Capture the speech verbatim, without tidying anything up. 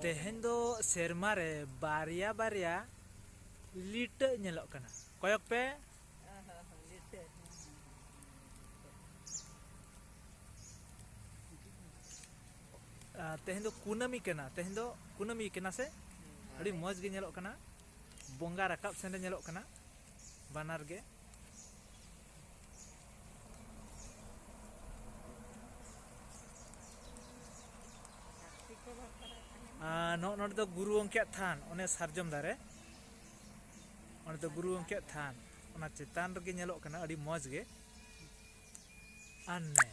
ᱛᱮᱦᱮᱧ ᱫᱚ ᱥᱮᱨᱢᱟ ᱨᱮ ᱵᱟᱨᱭᱟ ᱵᱟᱨᱭᱟ ᱞᱤᱴᱟᱹᱜ ᱧᱮᱞᱚᱜ ᱠᱟᱱᱟ᱾ ᱠᱚᱭᱚᱜ ᱯᱮ᱾ ᱟᱨ ᱛᱮᱦᱮᱧ ᱫᱚ ᱠᱩᱱᱟᱹᱢᱤ ᱠᱟᱱᱟ, ᱛᱮᱦᱮᱧ ᱫᱚ ᱠᱩᱱᱟᱹᱢᱤ ᱠᱟᱱᱟ ᱥᱮ? ᱟᱹᱰᱤ ᱢᱚᱡᱽ ᱜᱮ ᱧᱮᱞᱚᱜ ᱠᱟᱱᱟ, ᱵᱚᱸᱜᱟ ᱨᱟᱠᱟᱵ ᱥᱮᱱ ᱨᱮ ᱧᱮᱞᱚᱜ ᱠᱟᱱᱟ ᱵᱟᱱᱟᱨ ᱜᱮ᱾ ᱟᱨ ᱱᱚᱜᱼᱚ ᱱᱚᱰᱮ ᱫᱚ ᱜᱩᱨᱩ ᱜᱚᱢᱠᱮᱭᱟᱜ ᱛᱷᱟᱱ, ᱚᱱᱮ ᱥᱟᱨᱡᱚᱢ ᱫᱟᱨᱮ, ᱚᱸᱰᱮ ᱫᱚ ᱜᱩᱨᱩ ᱜᱚᱢᱠᱮᱭᱟᱜ ᱛᱷᱟᱱ, ᱚᱱᱟ ᱪᱮᱛᱟᱱ ᱨᱮᱜᱮ ᱧᱮᱞᱚᱜ ᱠᱟᱱᱟ ᱟᱹᱰᱤ ᱢᱚᱡᱽ ᱜᱮ᱾ ᱟᱨ ᱱᱮ